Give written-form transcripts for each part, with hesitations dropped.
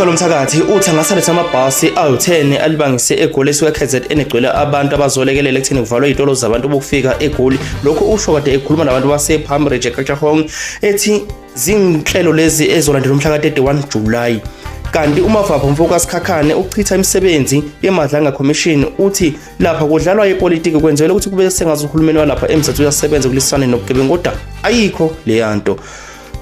UPhakelumthakathi uthi angasaletha amabhasi awu-10 alibangise eGoli esuka eKZN egcwele abantu abazolekelela ekutheni kuvalwe iy'tolo zabantu bokufika eGoli. Lokhu usho kade ekhuluma nabantu base-Palm Ridge eKatlehong ethi zinhlelo lezi ezolandela umhla ka-31 Julayi. Kanti uMavapha mfoka Sikhakhane uchitha imisebenzi yeMadlanga Commission uthi lapha kudlalwa ipolitiki kwenzelwa ukuthi kube sengathi uhulumeni walapha eMzansi uyasebenza kulisane nobugebengu kodwa ayikho leyanto.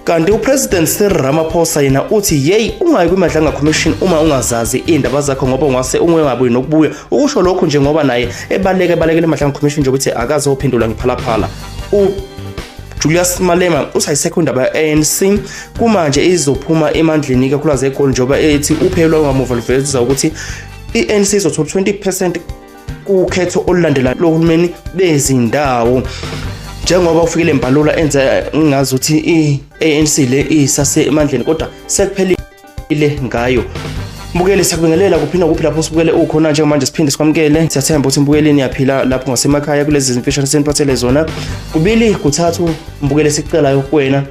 Kanti uPresident Cyril Ramaphosa yena uthi yeyi ungayi kwiMadlanga Commission uma ungazazi iy'ndaba zakho ngoba ungase ungabuyi nokubuya. Ukusho lokhu nje ngoba naye ebaleke ebalekele iMadlanga Commission nje ukuthi akaze ophendula ngiphalaphala. Julius Malema usayisekho indaba ye-ANC kumanje izophuma emandleni ikakhulukazi eGoli njengoba ethi uphelo lwangamuva luveza ukuthi i-ANC izothola 20% kukhetho olulandela lohulumeni bezindawo njengoba ufikile Mbalula enza ngazi ukuthi i-ANC le isase emandleni kodwa sekuphelile ngayo. Mbukeli siyakubingelela kuphi nakuphi lapho usibukele ukhona njengamanje siphinde sikwamukele siyathemba ukuthi mbukeli niyaphila lapho ngasemakhaya kulezi zimfishane seniphathele zona kubili kuthathu mbukeli sikucelayo kuwena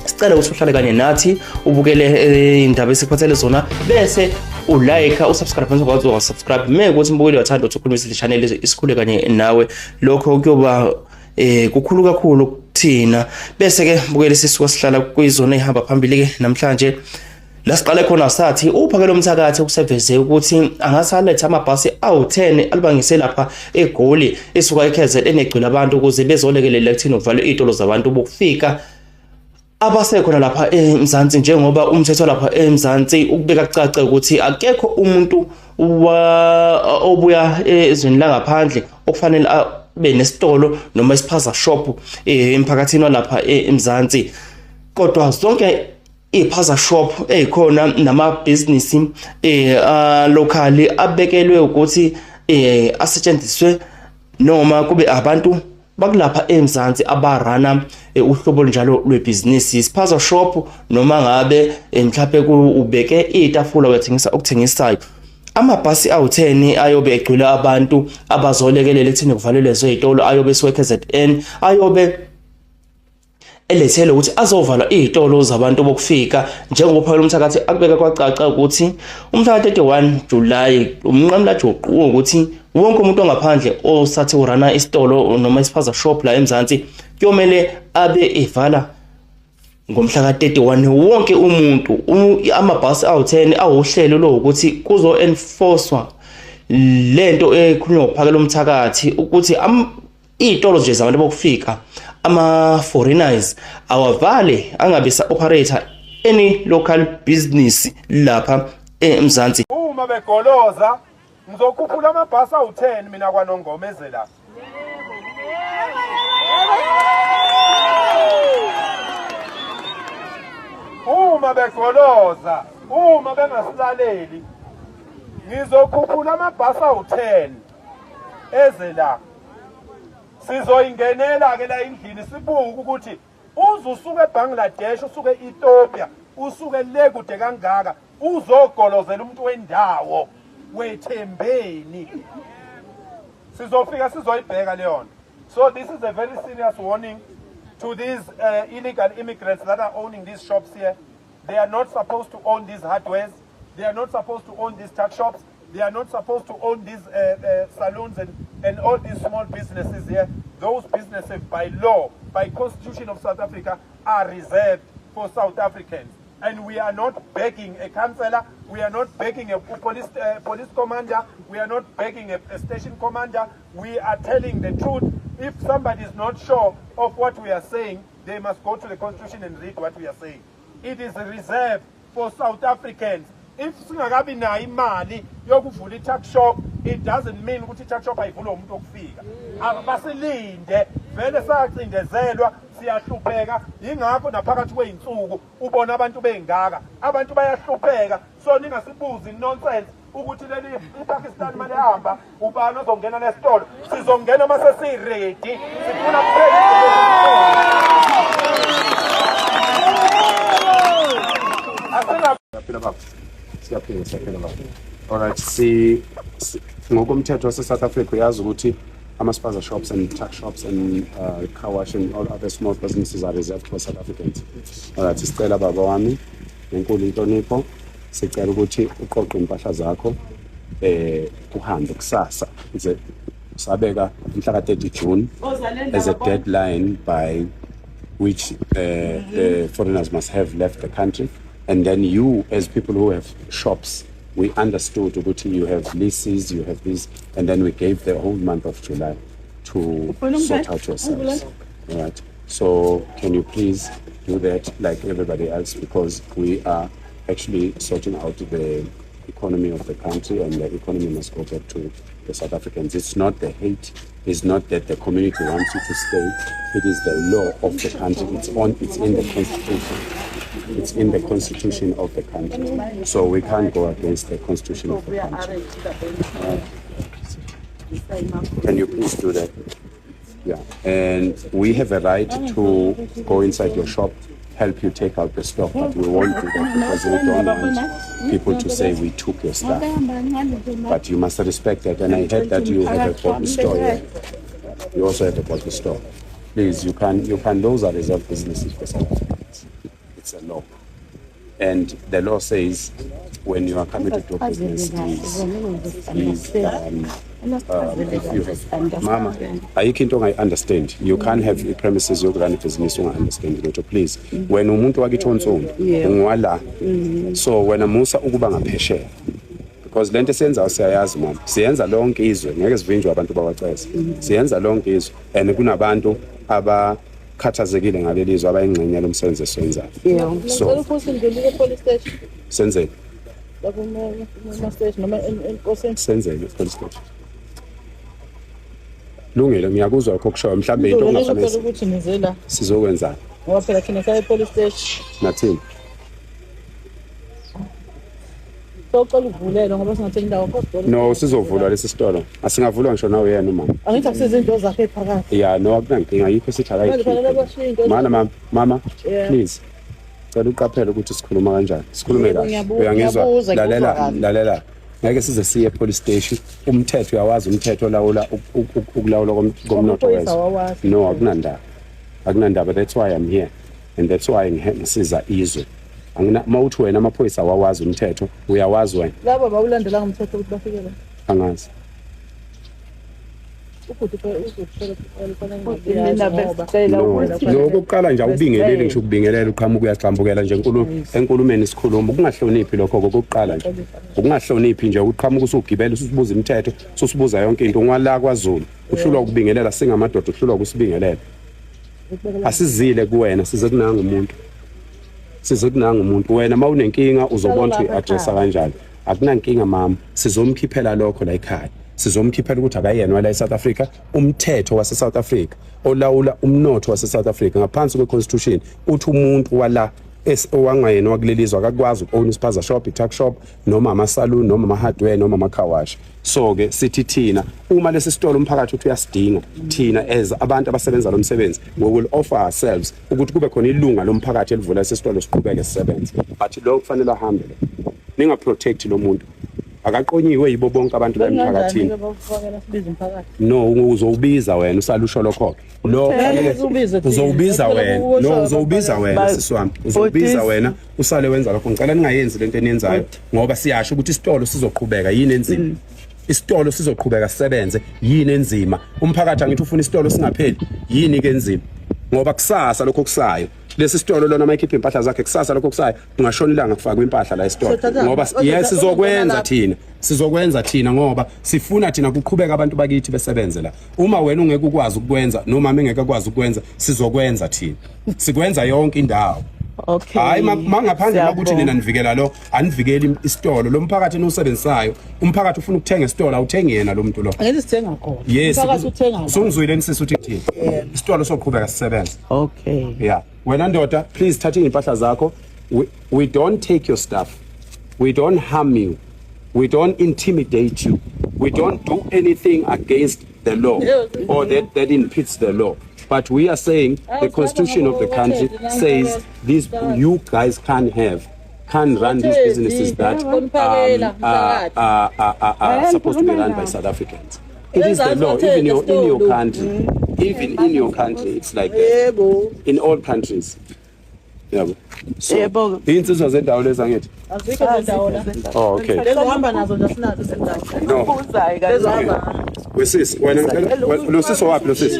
sicela ukuthi uhlale kanye nathi ubukele eh, indaba esikuphathele zona bese ulike usubscribe mase kwazi wasubscribe me ukuthi mbukeli uyathanda ukuthi ukhulume isidle channel isikhule kanye nawe lokho kuyoba eh kukhulu kakhulu kuthina bese ke mbukeli sisuka sihlala kwizona ehamba phambili ke namhlanje la siqale khona sathi uphakelo umthakathi ukuseveze ukuthi angasaletha amabhasi awu-10 alibangise lapha eGoli esuka eKZN egcwele abantu ukuze bezolekelela ekutheni kuvalwe iy'tolo zabantu bokufika abasekhona lapha eMzansi njengoba umthetho lapha eMzansi ukubeka kucace ukuthi akekho umuntu obuya ezweni langaphandle okufanele abe nesitolo noma isiphaza shop eh, emphakathini walapha eMzansi kodwa zonke iy'phaza shop ey'khona namabhizinisi um locally abekelwe ukuthi um asetshenziswe noma kube abantu bakulapha eMzansi abarana eh, uhlobo olunjalo lwebhizinisi isiphaza shop noma ngabe eh, mhlawumbe ubeke itafula uyathengisa okuthengisayo amabhasi awu-10 ayobe egcwele abantu abazolekelela ekutheni kuvalelwe lezo zitolo ayobe esuka e-KZN ayobe elethele ukuthi azovalwa izitolo zabantu bokufika njengoba uPhakela Umthakathi akubeka kwacaca ukuthi umhla ka-31 July umnqamulajuqu ukuthi wonke umuntu ongaphandle osathi urana isitolo noma isiphaza shop la eMzansi kuyomele abe evala ngomhla ka-31 wonke umuntu amabhasi awu-10 awuhlelo lokuthi kuzo-enforcwa lento ekhulunywa ngokuphakela umthakathi ukuthi iy'tolo nje zabantu bokufika ama-foreigners awavale angabe sa-operator any local business lapha eMzansi. Uma begoloza ngizokhuphula amabhasi awu-10 mina kwaNongoma eze la. Uma begoloza, uma bengasilaleli ngizokhuphula amabhasi awu-10 eze la. Sizoyingenela ke la endlini sibuke ukuthi uze usuke eBangladesh usuke e-Ethiopia usuke le kude kangaka uzogolozela umuntu wendawo wethembeni sizofika sizoyibheka leyo nto. So this is a very serious warning to these illegal immigrants that are owning these shops here. They are not supposed to own these hardwares. They are not supposed to own these tuck shops. They are not supposed to own these saloons and all these small businesses here. Those businesses, by law, by Constitution of South Africa, are reserved for South Africans. And we are not begging a councillor, we are not begging a police commander, we are not begging a station commander. We are telling the truth. If somebody is not sure of what we are saying, they must go to the Constitution and read what we are saying. It is reserved for South Africans. If singakabi nayo imali yokuvula i-tuck shop, it doesn't mean ukuthi i-tuck shop ayivulwe umuntu okufika. Abasilinde vele sacindezelwa siyahlupheka yingakho naphakathi kwey'nsuku ubona abantu bengaka abantu bayahlupheka so ningasibuzi nonsense ukuthi leli iPakistan mali hamba ubani ozongena lesitolo sizongena uma sesiready sifuna kuphela Siyaphila baba. Siyaphila, siyaphila baba. Alright, si ngokomthetho wase South Africa uyazi ukuthi ama-spaza shops and tuck shops and car wash and all other small businesses are reserved for South Africans. Alright, sicela baba wami ngenkulu inhlonipho. Sicela ukuthi uqoqe impahla zakho uhambe kusasa. Ize sabeka mhla ka-30 June as a deadline by which the foreigners must have left the country. And then you, as people who have shops, we understood ukuthi you have leases, you have this, and then we gave the whole month of July to sort out yourselves. All right. So can you please do that like everybody else, because we are actually sorting out the economy of the country, and the economy must go back to the South Africans. It's not the hate, it's not that the community wants you to stay, it is the law of the country. It's in the constitution. It's in the constitution of the country. So we can't go against the constitution of the country. Can you please do that? Yeah. And we have a right to go inside your shop, help you take out the stock, but we won't do that because we don't want people to say we took your stuff. But you must respect that. And I heard that you have a bottle store here. You also have a bottle store. Please, you can, those are reserved businesses for South Africans. It's a law. And the law says when you are coming to do business, please, please, if you have, mama, ayikho into ongayi-understand. You can't have i-premises yoku-run ibhizinisi unga-understand lutho, please. Wena umuntu wakithi onsundu, ungwala. So wena musa ukuba ngaphesheya. Because lento esiyenzayo siyayazi, mama. Siyenza lonke izwe, ngeke sivinjwe abantu bakwaCeza. Siyenza lonke izwe and kunabantu abakhathazekile ngaleli zwe abayingxenye yalomsebenzi esiwenzayo. So Ngicela ukuthi ngidlulile e-police station. Senzeni? Lapho kuma-station noma enkosini. Senzeni police station? Lungile, ngiyakuzwa lokho kushoyo, mhlawumbe into Ngizolokhu okungafanele phela ukuthi nize la sizokwenzani? Ngoba phela thina saye e-police station. Nathini? Socela ukuvulelwa ngoba singathengi indawo kodwa. No, sizovulwa lesi sitolo. Asingavulwa ngisho nawe yena umama. Angithi akusiza into zakhe ephakathi. Ya, no, akunankinga, ayikho sithi Manje fanele akayikhiphe. bashiye into. Mana mama, mama, Yeah. please. Cela uqaphele ukuthi sikhuluma kanjani. Sikhulume Yebo, kahle. Uyangizwa? ngiyabuzwa, Lalela, ngikuzwa kahle. lalela. Ngeke size siye police station. Umthetho uyawazi, umthetho olawula ukulawulwa komnotho Amaphoyisa wezwe. awawazi. No, akunandaba. Akunandaba. That's why I'm here. And that's why ngisiza izwe. Angina mawuthi wena amaphoyisa awawazi umthetho, uyawazi wena. Labo bawulandelanga umthetho ukuthi bafike la. Angazi. Ubhuti phela ubhuti phela kufanele Mina ngoba besicela No, ukuthi no, okokuqala nje awubingeleli ngisho ukubingelela, uqhamuka uyaxambukela nje enkulumeni sikhuluma, ukungahloniphi lokho okokuqala nje, ukungahloniphi nje uqhamuka usugibela ususibuza imithetho, ususibuza yonke into. Ngwala kwaZulu, uhlulwa ukubingelela, singamadoda, uhlulwa ukusibingelela. Asizile kuwena, size kunanga umuntu, size kunanga umuntu. Wena uma unenkinga uzobona ukuthi uyi-addressa kanjani. Akunankinga mama, sizomkhiphela lokho la ekhaya, sizomkhiphela ukuthi akayena wala e-South Africa. Umthetho wase-South Africa olawula umnotho wase-South Africa ngaphansi kwe-constitution uthi umuntu wala owangayena wakuleli zwe akakwazi uku-own ispaza shop, i-tuck shop, noma ama-saloon, noma ama-hardware, noma ama-car wash. So-ke sithi thina uma lesi sitolo umphakathi uthi uyasidinga, thina as abantu abasebenza lo msebenzi, we will offer ourselves ukuthi kube khona ilunga lomphakathi elivula lesi sitolo, siqhubeke sisebenze. But lo kufanele ahambe lo, ninga-protect lo muntu, akaqonyiwe yibo bonke abantu la emphakathini. Bakufakela sibiza umphakathi. No, uzowubiza wena, usale usho lokho lo. Ubize thina. Uzowubiza wena, no, uzowubiza wena, sisi wami, uzowubiza Bhuti. wena, usale wenza lokho. Ngicela ningayenzi lento eniyenzayo ngoba siyasho ukuthi isitolo sizoqhubeka. Yini enzima? Isitolo sizoqhubeka sisebenze, yini enzima? Umphakathi angithi ufuna isitolo singapheli? Yini ke enzima? Ngoba kusasa lokho kusayo lesi sitolo lona mayikhipha impahla zakhe kusasa, lokho kusayo kungashona ilanga kufakwe impahla la esitolo. Ngoba yes, sizokwenza thina, sizokwenza thina ngoba sifuna thina kuqhubeka abantu bakithi besebenze la. Uma wena ungeke ukwazi ukwenza noma mina ngeke akwazi ukwenza, sizokwenza thina, sikwenza yonke indawo. Okay. Hayi, mangaphandle makuthi Siyabonga. nina nivikela lo, anivikeli isitolo lo mphakathi eniwusebenzisayo. Umphakathi ufuna ukuthenga isitolo, awuthengi yena lo muntu lo. Angithi sithenga khona. Yes. Umphakathi uthenga khona. Usungizwile nisisi uthi kuthini? Isitolo soqhubeka sisebenze. Okay. Yeah, wena ndoda, please thatha iy'mpahla zakho. We don't take your stuff, we don't harm you, we don't intimidate you, we don't do anything against the law or that impedes the law, but we are saying the constitution of the country says this: you guys can't run these businesses that are supposed to be run by South Africans. It is the law, even in your country, even in your country, it's like that. Yebo. In all countries. Yabo. So, Yebo. Iy'nsizwa zendawo lezi angithi? Azikho zendawo la. Oh, okay. Lezo hamba nazo nje asinazo zendawo. No. Ubuzayo kancane. Lezo hamba. Wesisi, wena ngicela lo sisi owaphi lo sisi?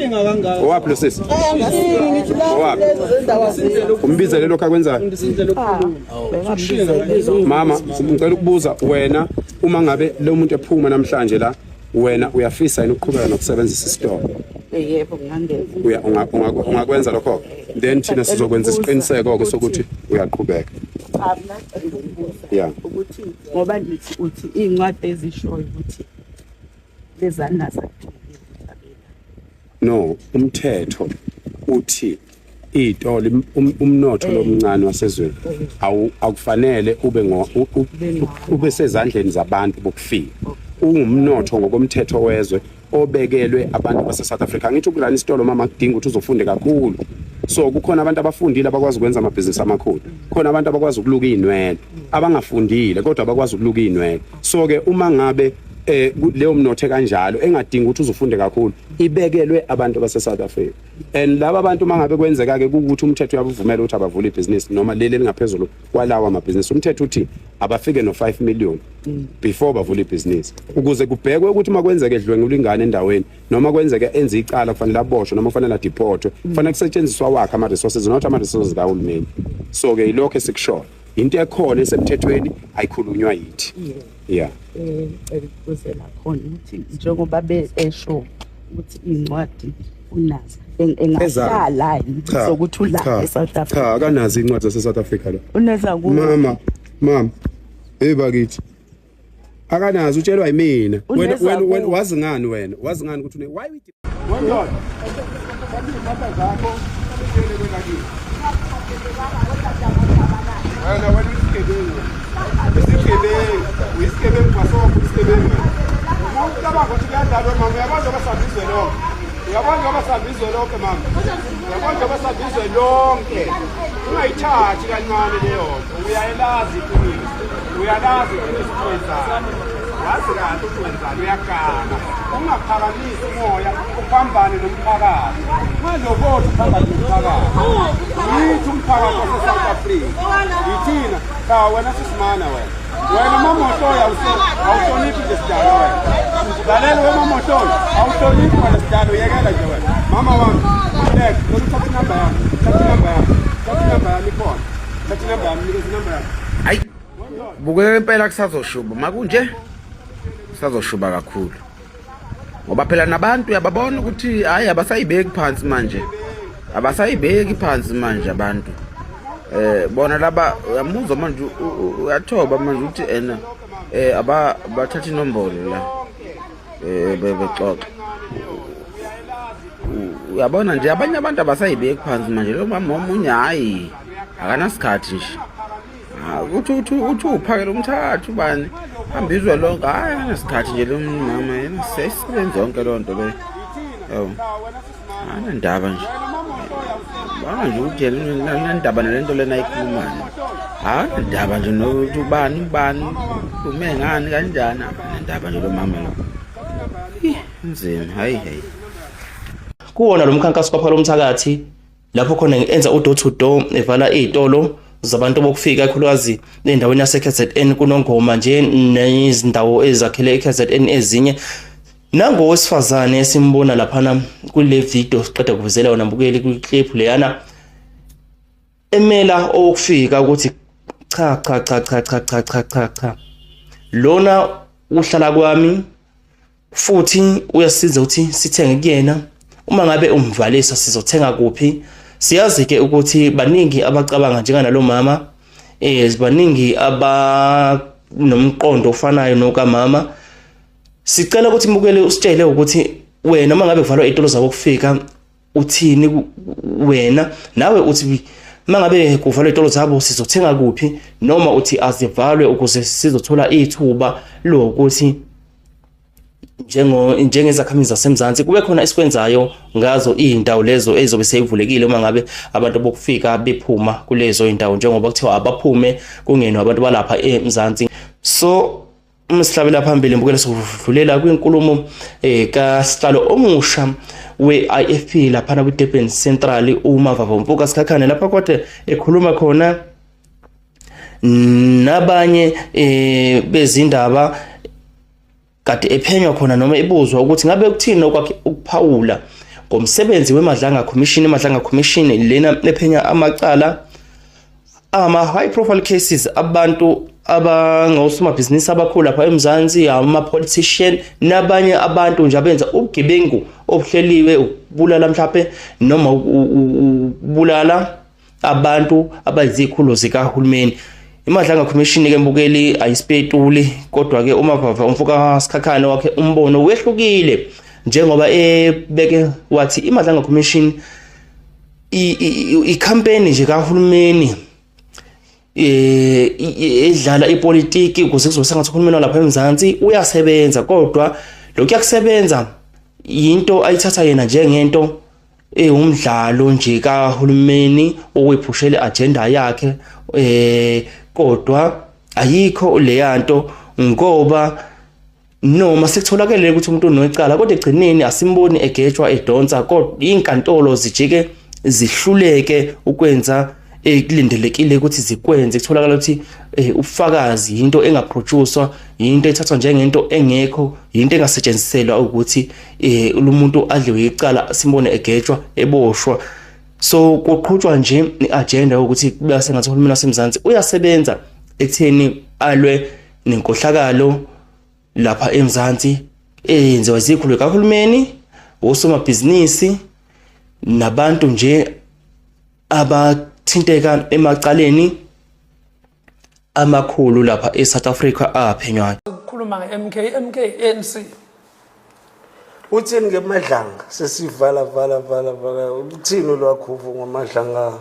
Owaphi lo sisi? Ngithi la Owaphi? lezo zendawo azikho. Umbizele lokho akwenzayo. Mama, ngicela ukubuza wena uma ngabe lo muntu ephuma namhlanje la wena uyafisa yini ukuqhubeka nokusebenzisa isitolo? Yebo, ngingangeza. Uya ungakwenza lokho? Then thina sizokwenza isiqiniseko ke sokuthi uyaqhubeka. Cha, mina ngicela ukubuza ukuthi ngoba nithi uthi iy'ncwadi ezishoyo ukuthi lezanazo akudingekile ukuthi abe la. No, umthetho uthi iy'tolo umnotho lomncane wasezweni akufanele ube ngo ube sezandleni zabantu bokufika. Ungumnotho ngokomthetho wezwe obekelwe abantu base South Africa. Angithi ukurana isitolo mama kudinga ukuthi uzofunde kakhulu. So kukhona abantu abafundile abakwazi ukwenza amabhizinisi amakhulu. Khona abantu abakwazi ukuluka izinwele, abangafundile kodwa abakwazi ukuluka izinwele. So ke uma ngabe leyo mnotho kanjalo engadingi ukuthi uzofunde kakhulu ibekelwe abantu base South Africa. And laba bantu mangabe kwenzeka ke ukuthi umthetho uyabuvumela ukuthi abavule ibhizinisi noma leli elingaphezulu kwalawa amabhizinisi, umthetho uthi abafike no 5 million before bavule ibhizinisi ukuze kubhekwe ukuthi uma kwenzeka edlwengula ingane endaweni noma kwenzeka enze icala kufanele aboshwe noma kufanele adeportwe, kufanele kusetshenziswa wakhe ama resources not ama resources kahulumeni. So ke ilokho esikushoyo, into ekhona esemthethweni ayikhulunywa yithi. Yeah. Ngicela ukubuzela khona ukuthi njengoba esho ukuthi iy'ncwadi unazo engahlala yini sokuthi ula e-South Africa? Cha, akanazo iy'ncwadi zase-South Africa lo. Uneza ku Mama, mama, hey bakithi. Akanazo, utshelwa yimina. Wena Uneza wena wena ku- wazi ngani wena? Wazi ngani ukuthi une why we Wendoda. Thatha iy'mpahla zakho ubuyele kwelakini. Wena wena uyisigebengu. Isigebengu, uyisigebengu kwasokho isigebengu wena. Uma ucabanga ukuthi kuyadlalwa mama, uyabona njengoba sihamba izwe lonke. Uyabona njengoba sihamba izwe lonke mama. Uyabona njengoba sihamba izwe lonke. Ungayithathi kancane leyo nto. Uyayelazi iqiniso. Uyalazi iqiniso ukuthi wenzani. Wazi kahle ukuthi wenzani, uyaganga. Ungaphakamisi umoya uphambane nomphakathi. Ungalokothi uphambane nomphakathi. Yithi umphakathi wase-South Africa. Yithina. Cha wena sisimana wena. Wena mamohloya awuhloniphi nje sidalo wena. Lalela wena mamohloya awuhloniphi wena sidalo yekela nje wena. Mama wami, lek, uthatha inamba yami. Thatha inamba yami. Thatha inamba yami ikhona. Thatha inamba yami, nikeza inamba yami. Hayi. Bukeka impela kusazoshuba makunje. Kusazoshuba kakhulu. Ngoba phela nabantu uyababona ukuthi hayi abasayibeki phansi manje. Abasayibeki phansi manje abantu. Bona laba uyamuzwa manje uyathoba manje ukuthi ena aba bathatha inombolo la. Bebexoxa. Uyabona nje abanye abantu abasayibeki phansi manje lo mama omunye hayi akanasikhathi nje. Uthi uthi uthi uphakela umthathu ubani hamba izwe lonke hayi akanasikhathi nje lo mama yena seyisebenza yonke loo nto leyo. Yabo. Anandaba nje. Bana nje ukuthi yena unandaba nalento lena ayikhulumayo. Anandaba nje nokuthi ubani ubani ume ngani kanjani anandaba nje lo mama lo. Ih, Nzima hayi hayi. Kuwona lo mkhankaso kwaphakela umthakathi lapho khona enza u-door to door evala iy'tolo zabantu bokufika ikakhulukazi endaweni yase-KZN kunongoma nje nezindawo ezakhele e-KZN ezinye. Nangowesifazane esimbona laphana kule video siqeda kuvezela wona mbukeli kwi-clip leyana emela owokufika ukuthi cha cha cha cha cha cha cha cha cha lona uhlala kwami futhi uyasiza ukuthi sithenge kuyena uma ngabe umvalisa sizothenga kuphi. Siyazi ke ukuthi baningi abacabanga njenganalo mama, baningi abanomqondo ofanayo nokamama. Sicela ukuthi mbukele usitshele ukuthi wena uma ngabe kuvalwa iy'tolo zabo kufika uthini wena, nawe uthi uma ngabe kuvalwa iy'tolo zabo sizothenga kuphi, noma uthi azivalwe ukuze sizothola ithuba lokuthi njengezakhamizi zaseMzansi kube khona esikwenzayo ngazo iy'ndawo lezo ezobe seyivulekile uma ngabe abantu bokufika bephuma kulezo y'ndawo, njengoba kuthiwa abaphume kungenwe abantu balapha eMzansi. So uma sihlabela phambili mbukela sokudlulela kwinkulumo kaSihlalo omusha we-IFP laphana kwi-Durban Central uMavava Mpuka Sikhakhane lapha kodwa ekhuluma khona nabanye bezindaba kade ephenywa khona noma ebuzwa ukuthi ngabe kuthini okwakhe ukuphawula ngomsebenzi weMadlanga Commission. IMadlanga Commission lena ephenya amacala ama high profile cases, abantu abangosomabhizinisi abakhulu lapha eMzansi, ama-politician nabanye abantu nje abenza ubugebengu obuhleliwe, ukubulala mhlawumbe noma ukubulala abantu abayizikhulu zikahulumeni. IMadlanga Commission ke mbukeli ayisipetuli, kodwa ke uMavava umfoka Sikhakhane wakhe umbono wehlukile, njengoba ebeke wathi iMadlanga Commission i-campaign nje kahulumeni edlala ipolitiki ukuze kuzobe sengathi uhulumeni walapha eMzansi uyasebenza, kodwa lokhu kuyakusebenza into ayithatha yena njengento ewumdlalo nje kahulumeni okuyiphushela i-agenda yakhe, kodwa ayikho leyanto, ngoba noma sekutholakele ukuthi umuntu unecala kodwa egcineni asimboni egejwa edonsa, kodwa inkantolo zijike zihluleke ukwenza ekulindelekile ukuthi zikwenze. Kutholakala ukuthi ubufakazi into engaproducewa, into ethathwa njengento engekho, into engasetshenziselwa ukuthi lo muntu adliwe icala, simbone egejwa eboshwa. So kuqhutshwa nje i-agenda yokuthi kube sengathi uhulumeni waseMzansi uyasebenza ekutheni alwe nenkohlakalo lapha eMzansi eyenziwa izikhulu kahulumeni, osomabhizinisi nabantu nje abathinteka emacaleni amakhulu lapha eSouth Africa aphenywayo. Ukukhuluma nge-MK, MK, ANC. Uthini ngeMadlanga? Sesivala vala vala vala. Uthini olwakho ngoMadlanga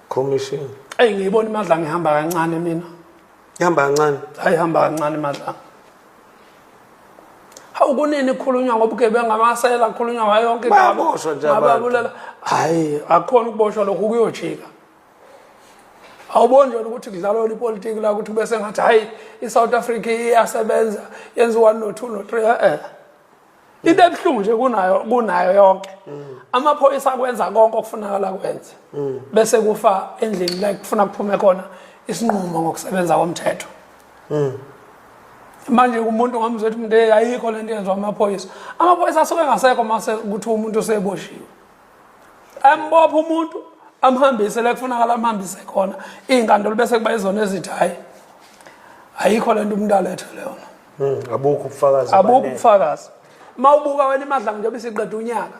Commission? Eyi, ngiyibona iMadlanga ihamba kancane mina. Ihamba kancane? Hayi, ihamba kancane iMadlanga. Hawu, kunini kukhulunywa ngobugebengu, amasela, kukhulunywa ngayo yonke indaba. Bayaboshwa nje abantu. Ngababulela. Hayi, akukhona ukuboshwa lokhu, kuyojika. Awuboni nje ukuthi kudlalwa ipolitiki la, ukuthi kube sengathi hayi, iSouth Africa iyasebenza, yenza 1 no 2 no 3. Into ebuhlungu nje kunayo yonke, amaphoyisa akwenza konke okufunakala kwenze, bese kufa endlini la kufuna kuphume khona isinqumo ngokusebenza komthetho. Manje umuntu ngamzwe ukuthi umuntu, "Hey, ayikho lento yenziwa amaphoyisa." Amaphoyisa asuke engasekho mase ukuthi umuntu useboshiwe, ambopha umuntu, amhambise la kufunakala amhambise khona, iy'nkantolo bese kuba izona ezithi hhayi, ayikho lento umuntu alethe yona. Abukho ubufakazi. Abukho obanele. Ubufakazi. Uma ubuka wena iMadlanga njengoba isiqeda unyaka,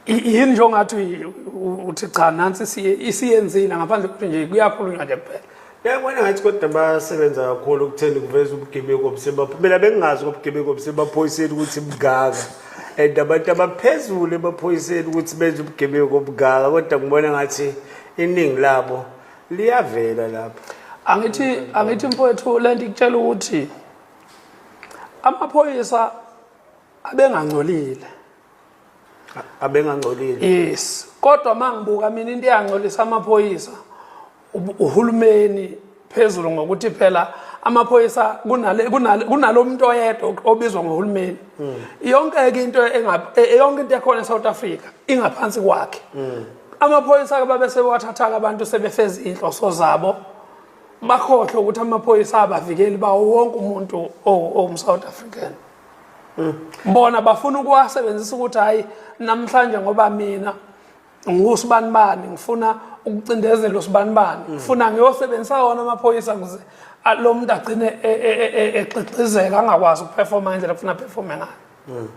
yini nje ongathi uthi cha, nansi isiyenzile, ngaphandle kokuthi nje kuyakhulunywa nje kuphela? Ngiyabona ngathi kodwa basebenza kakhulu ukutheni kuveza ubugebengu obusema. Mina bengingazi ngobugebengu obusemaphoyiseni ukuthi bungaka. And abantu abaphezulu emaphoyiseni ukuthi benze ubugebengu obungaka, kodwa ngibona ngathi iningi labo liyavela lapho. Angithi mfowethu, lento ikutshela ukuthi amaphoyisa abengangcolile. Abengangcolile. Yes, kodwa mangibuka mina, into eyangcolisa amaphoyisa uhulumeni phezulu, ngokuthi phela amaphoyisa kunalo muntu oyedwa obizwa ngohulumeni. Yonke ke into yonke into ekhona eSouth Africa ingaphansi kwakhe. Amaphoyisa ke babe sebewathatha abantu, sebefeza inhloso zabo, bakhohlwe ukuthi amaphoyisa abavikeli bawo wonke umuntu owum-South African. Bona bafuna ukuwasebenzisa ukuthi hayi, namhlanje ngoba mina ngusibanibani, ngifuna ukucindezela usibanibani, ngifuna ngiyosebenzisa wona amaphoyisa ukuze lo muntu agcine exixizeka, angakwazi ukuperforma ngendlela kufuna aperforme ngayo.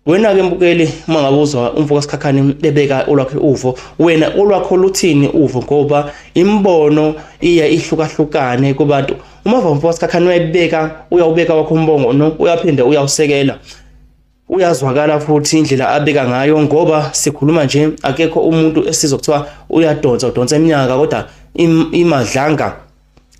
Wena-ke mbukeli, uma ngabe uzwa umfo kaSikhakhane ebeka olwakhe uvo, wena olwakho luthini uvo? Ngoba imibono iya ihlukahlukane kubantu. Uma umfo kaSikhakhane uyayibeka, uyawubeka wakho umbongo, no uyaphinde uyawusekela, uyazwakala futhi indlela abeka ngayo, ngoba sikhuluma nje akekho umuntu esizwa kuthiwa uyadonsa, udonsa iminyaka, kodwa iMadlanga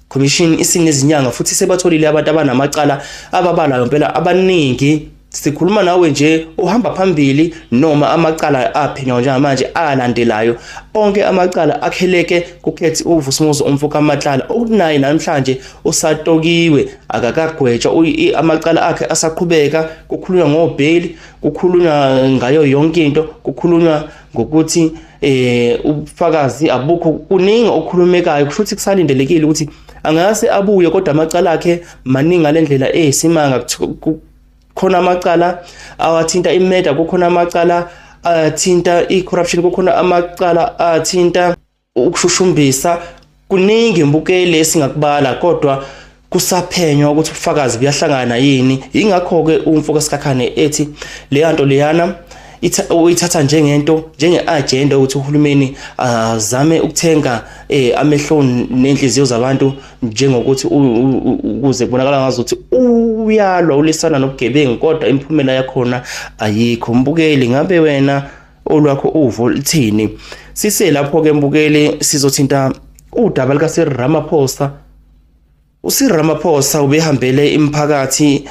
Commission isinezinyanga futhi sebatholile abantu abanamacala ababalayo impela abaningi. Sikhuluma nawe nje uhamba phambili noma amacala aphenywa njengamanje alandelayo onke amacala akheleke kukhethi uVusumuzi umfoka Matlala okunaye namhlanje usatokiwe akakagwetshwa amacala akhe asaqhubeka kukhulunywa ngobheli kukhulunywa ngayo yonke into kukhulunywa ngokuthi eh ubufakazi abukho kuningi okukhulumekayo kusho ukuthi kusalindelekile ukuthi angase abuye kodwa amacala akhe maningi ngalendlela eyisimanga kukhona amacala awathinta imeda kukhona amacala athinta i-corruption kukhona amacala athinta ukushushumbisa kuningi mbukeli esingakubala kodwa kusaphenywa ukuthi ubufakazi buyahlangana yini yingakho-ke umfo kaSikhakhane ethi leya nto leyana uyithatha njengento njenge-agenda ukuthi uhulumeni azame ukuthenga eh, amehlo nenhliziyo zabantu njengokuthi ukuze kubonakala ngazuthi uyalwa ulisana nobugebengu kodwa imiphumela yakhona ayikho mbukeli ngabe wena olwakho uvo lithini siselapho-ke mbukeli sizothinta udaba likaCyril Ramaphosa uCyril Ramaphosa ubehambele imiphakathi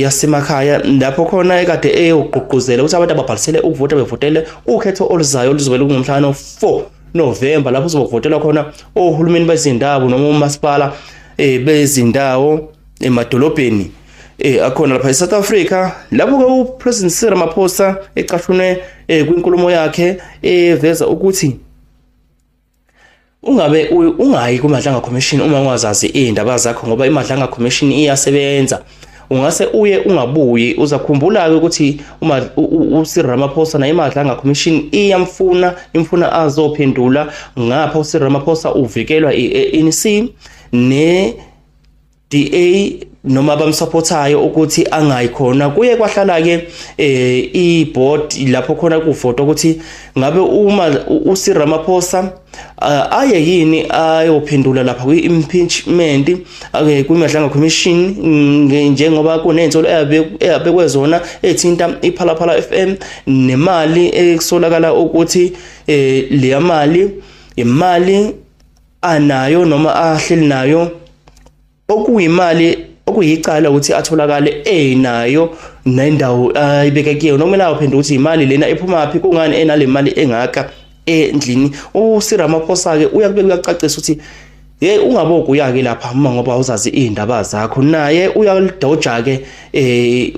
yasemakhaya lapho khona ekade eyogqugquzela ukuthi abantu ababhalisele ukuvota bevotele ukhetho oluzayo oluzobe lungumhla no-4 November lapho kuzovotelwa khona ohulumeni bezindawo noma umasipala eh, bezindawo emadolobheni eh akhona lapha eSouth Africa lapho ke uPresident Cyril Ramaphosa ecashunwe eh, kwinkulumo yakhe eveza ukuthi ungabe ungayi kuMadlanga Commission uma ungazazi izindaba zakho ngoba iMadlanga Commission iyasebenza ungase uye ungabuyi uzakhumbula-ke ukuthi uma uCyril Ramaphosa naye iMadlanga Commission iyamfuna imfuna azophendula ngapha uCyril Ramaphosa uvikelwa i-ANC ne DA noma abamsupportayo ukuthi angayi khona kuye kwahlala ke eh i-board lapho khona kuvotwa ukuthi ngabe uma uCyril Ramaphosa aye yini ayophendula lapha kwi-impeachment ake kwiMadlanga Commission njengoba kunensolo eyabekwe zona ethinta iPhalaphala FM nemali ekusolakala ukuthi eh leya mali imali anayo noma ahleli nayo okuyimali okuyicala ukuthi atholakale enayo nendawo ayibeke kuyona okumele awuphendule ukuthi imali lena ephumaphi kungani enale mali engaka endlini uSiramaphosa ke uyakubeka uyacacisa ukuthi hey ungaboku uyake lapha uma ngoba uzazi izindaba zakho naye uyalidoja ke eh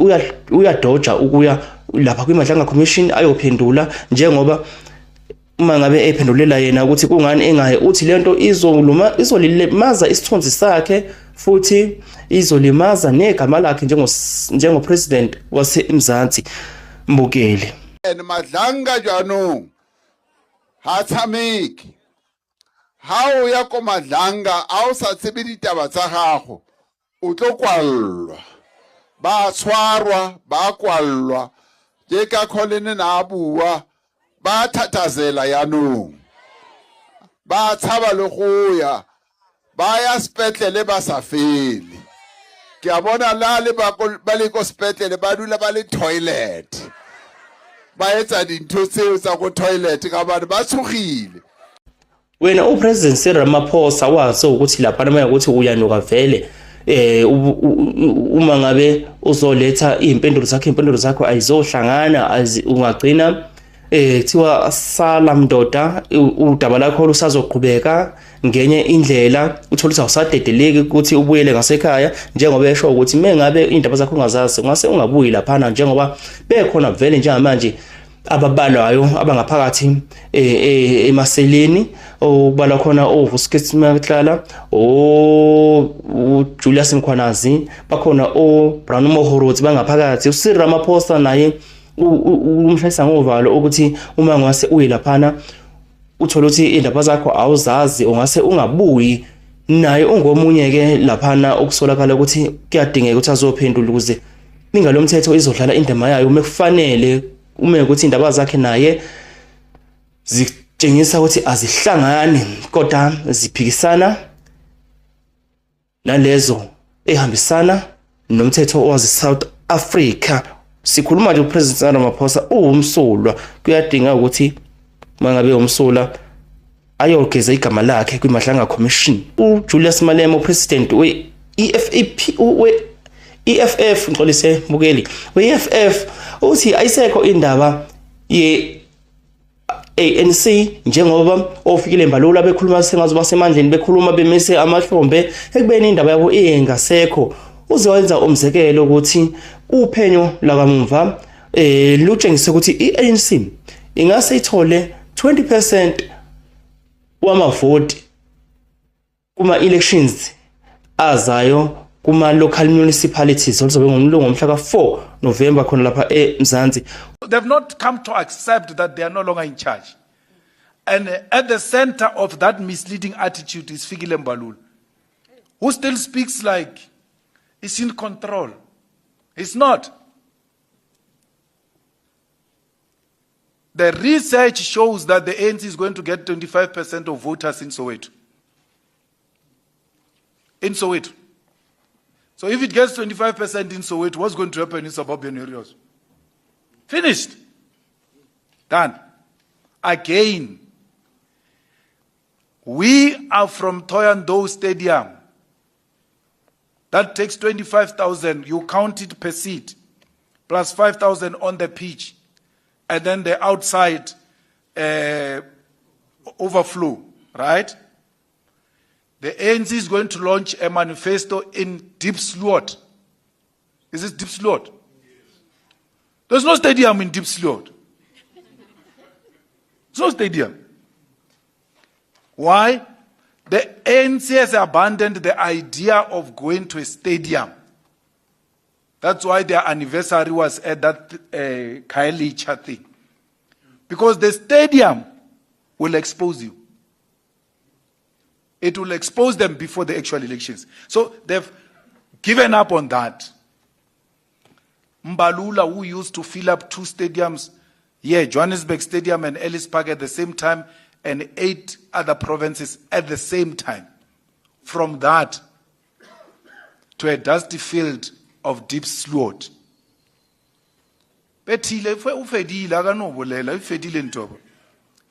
uyadoja ukuya lapha kwiMadlanga Commission ayophendula njengoba uma ngabe ephendulela yena ukuthi kungani engayi uthi lento izoluma izolimaza isithunzi sakhe futhi izolimaza negama lakhe njengo njengo president waseMzansi mbukeli. And Madlanga jaanong ha tshameke ha o ya ko Madlanga a o sa tsebe ditaba tsa gago o tlo kwallwa ba tshwarwa ba kwallwa ke ka Colin na a bua ba thathazela yanong ba tshaba le go ya ba ya sepetlele ba sa fele ke a bona la le ba le ko sepetlele ba dula ba le toilet ba etsa dintho tseo tsa ko toilet ka bane ba tshogile. Wena uPresident Cyril Ramaphosa wazi ukuthi lapha noma ukuthi uyanuka vele eh uma ngabe uzoletha izimpendulo zakho izimpendulo zakho ayizohlangana ungagcina eh kuthiwa sala mndoda udaba lakho lusazoqhubeka ngenye indlela uthole ukuthi awusadedeleki ukuthi ubuyele ngasekhaya njengoba esho ukuthi mengabe indaba zakho ungazazi ungase ungabuyi laphana njengoba bekhona vele njengamanje ababalwayo abangaphakathi eh, eh, emaseleni okubalwa khona oVusi Matlala oJulius Mkhwanazi bakhona oBrown Mohorotsi bangaphakathi uCyril Ramaphosa naye umshayisa ngovalo ukuthi uma ngase uye laphana uthole ukuthi indaba zakho awuzazi ungase ungabuyi naye ungomunye ke laphana okusolakala ukuthi kuyadingeka ukuthi azophendula ukuze ingalo mthetho izodlala indima yayo uma kufanele uma ukuthi indaba zakhe naye zitshengisa ukuthi azihlangani kodwa ziphikisana nalezo ehambisana nomthetho waze South Africa sikhuluma nje uPresident Ramaphosa uwumsulwa kuyadinga ukuthi mangabe umsula ayogeza igama lakhe kwiMadlanga Commission uJulius Malema uPresident we-EFAP we EFF, ngixolise mbukeli, we-EFF uthi ayisekho indaba ye ANC njengoba oFikile Mbalula bekhuluma sengazi basemandleni, bekhuluma bemise amahlombe ekubeni indaba yabo ingasekho. Uzowenza umzekelo ukuthi uphenyo lakamumva lutshengise ukuthi iANC ingase ithole 20% wamavoti kuma elections azayo kuma local municipalities oluzobe ngomlungu ngomhla ka4 November khona lapha eMzansi. They've not come to accept that they are no longer in charge. And at the center of that misleading attitude is Fikile Mbalula, who still speaks like he's in control. He's not. The research shows that the ANC is going to get 25% of voters in Soweto. In Soweto. So if it gets 25% in Soweto, what's going to happen in suburban areas? Finished. Done. Again, we are from Thohoyandou Stadium. That takes 25,000. You count it per seat, plus 5,000 on the pitch, and then the outside overflow, right? The ANC is going to launch a manifesto in Diepsloot. Is it Diepsloot? There's no stadium in Diepsloot. There's no stadium. Why? The ANC has abandoned the idea of going to a stadium. That's why their anniversary was at that Khayelitsha thing. Because the stadium will expose you. It will expose them before the actual elections. So they've given up on that. Mbalula, who used to fill up two stadiums here, Johannesburg Stadium and Ellis Park at the same time, and 8 other provinces at the same time. From that to a dusty field of Diepsloot. Bethile, ufedile, akanobolela, ufedile ntobo.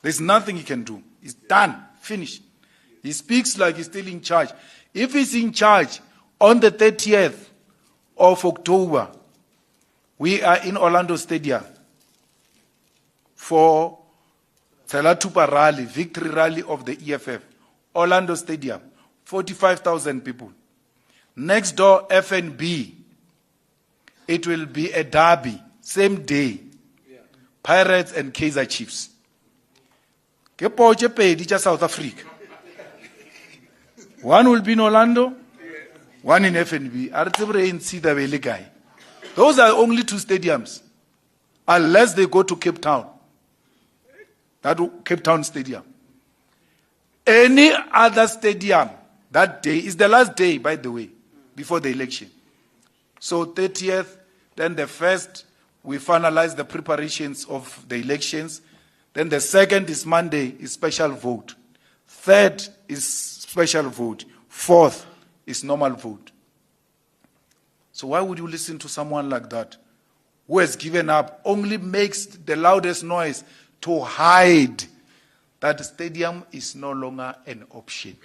There's nothing he can do. He's done, finished. He speaks like he's still in charge. If he's in charge, on the 30th of October, we are in Orlando Stadium for Tselatupa Rally, victory rally of the EFF. Orlando Stadium, 45,000 people. Next door, FNB. It will be a derby, same day. Pirates and Kaizer Chiefs. Ke poche pedi tsa South Africa. One will be in Orlando, one in FNB. A re tsebe re ANC taba e le kae. Those are only 2 stadiums, unless they go to Cape Town. That Cape Town Stadium. Any other stadium that day is the last day, by the way, before the election. So 30th, then the 1st, we finalize the preparations of the elections. Then the 2nd is Monday, is special vote. 3rd is special vote. 4th is normal vote. So why would you listen to someone like that, who has given up, only makes the loudest noise to hide that the stadium is no longer an option?